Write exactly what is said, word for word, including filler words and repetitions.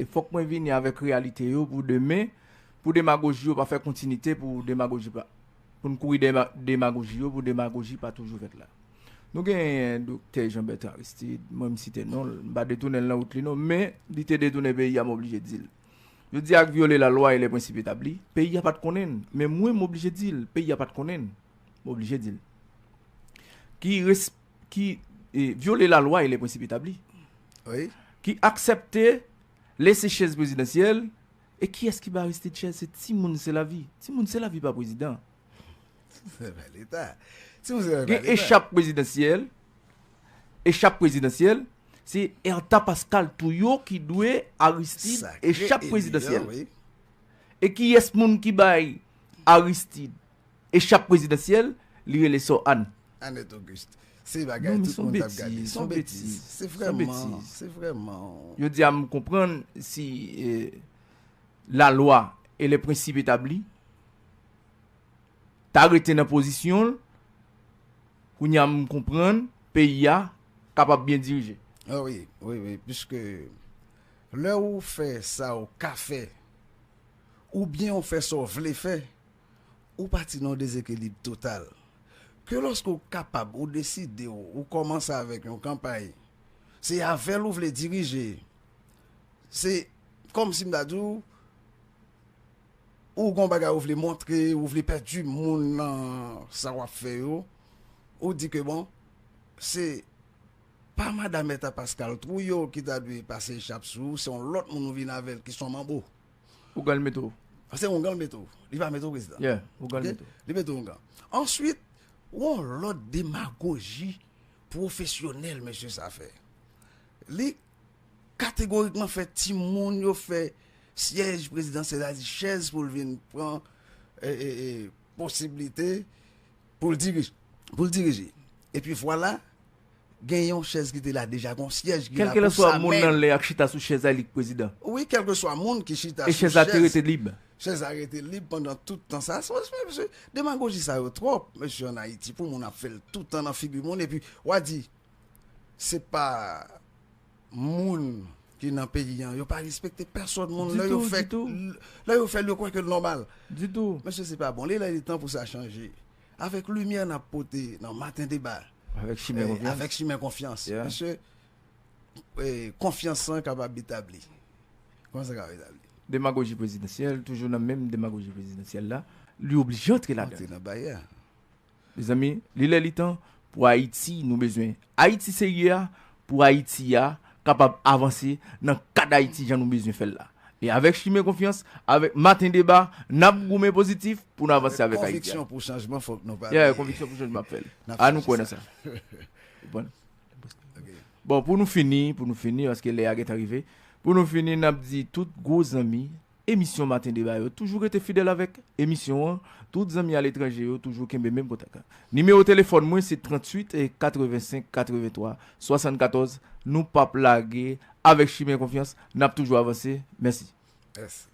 E fòk mwen vini avèk reyalite yo pou demen, pou demagoji yo pa fè kontinite, pou demagoji pa, pou n kouri dema, demagoji yo, pou demagoji pa toujou fèt la. Nou gen Doktè Jean Bertrand Aristide, mwen m site non l, m pa detounen l nan wout li non, men li te detounen peyi a, m oblije di l. Yo di ak vyole lalwa e lè prensip etabli, peyi a pa t konnen l, men mwen m oblije di l, peyi a pa t konnen l, m oblije di l. Ki res, ki e, vyole lalwa e lè prensip etabli, Wi. Ki aksepte lese chèz prezidansyèl, e kiyès ki ba Aristide chèz? Se timoun se lavi. Timoun se lavi pa prezidan. Se pa leta. Timoun se lavi Gen pa leta. Echap prezidansyèl, echap prezidansyèl, se Ertha Pascal Touyo ki dwe Aristide Sakre echap Elian, prezidansyèl. Wi. E kiyès moun ki bay Aristide echap prezidansyèl? Li rele Sò Ann. Annette Auguste. Se bagay Non, men tout se yon moun t ap betiz, gade. se Se yon yon betiz, betiz. se yon Se betiz. Vrèman. Se vrèman. Yo di a m konprann si eh, lalwa e lè prensip etabli ta rete nan pozisyon l, kounye a m konprann peyi a kapab byen dirije. Ah wi, wi, wi. Piske lè ou fè sa ou ka fè, oubyen ou fè sa ou vle fè, ou pati nan dezekilib total. Ke lòske ou kapab, ou deside, ou, ou kòmanse avèk yon kanpay, se avè l ou vle dirije. Se kòmsi m ta di w, ou gon bagay ou vle montre, ou vle pèdi moun nan sa w ap fè yo, ou di ke bon, se pa madanm Ertha Pascal Touyo ki ta dwe pase echap sou ou, se yon lòt moun ou vin avè l ki se yon manbo. Ougan l mete w. Se Ougan l mete w. Li pa mete w prezidan. Yeah, Ougan l Ok? mete w. Li mete w Ougan. Answit, yon lòt demagoji pwofesyonèl mesye sa fè. Li kategorikman fè timoun yo fè syèj prezidansyèl la, di chèz pou l vin pran e, e, e, posiblite pou l dirije. Pou l dirije. Epi vwala, gen yon chèz ki te la deja, gen yon syèj ki la pou Kèlkeswa sa moun menm. Nan lè ak chita sou chèz la, li k prezidan. Wi, kèlkeswa moun ki chita E sou chèz la te rete lib. Chèz la rete lib pandan tout tan sa. So, mesye, demagoji sa yo twòp, mesye, an Ayiti, pou moun ap fè l tout tan nan figi moun. Epi, w a di, se pa moun ki nan peyi an, yo pa respekte pèsòn moun. Lè yo fè, lè yo fè l, yo kwè ke l nòmal. Ditou. Mesye, se pa bon. Li lè li tan pou sa chanje. Avèk limyè n ap pote nan Maten Deba. Avèk Chimen Konfyans. Avèk Chimen Konfyans. Mesye, konfyans lan kapab etabli. Kòman sa kapab etabli? Demagoji prezidansyèl, toujou nan menm demagoji prezidansyèl la, li oblije antre ladan. Antre nan baryè. Mezanmi, li lè li tan pou Ayiti nou bezwen. Ayiti serye a, pou Ayiti a kapab avanse nan kad Ayiti jan nou bezwen fè l la. E avèk Chimen Konfyans, avèk Maten Deba, n ap goumen pozitif pou n avanse avèk Ayiti a. Konviksyon pou chanjman, fòk nou pa Yeah, konviksyon pou chanjman ap fè l. An nou kwè nan sa. Bon, pou nou fini, pou nou fini, paske lè a gentan rive, pou nou fini, n ap di tout gwo zanmi emisyon Maten Deba yo, toujou rete fidèl avèk emisyon an. Tout zanmi aletranje yo toujou kenbe menm kontak la. Nimewo telefòn mwen se tranntuit katrevensenk katrevenntwa swasannkatòz. Nou p ap lage avèk Chimen Konfyans. N ap toujou avanse. Mèsi. Mèsi.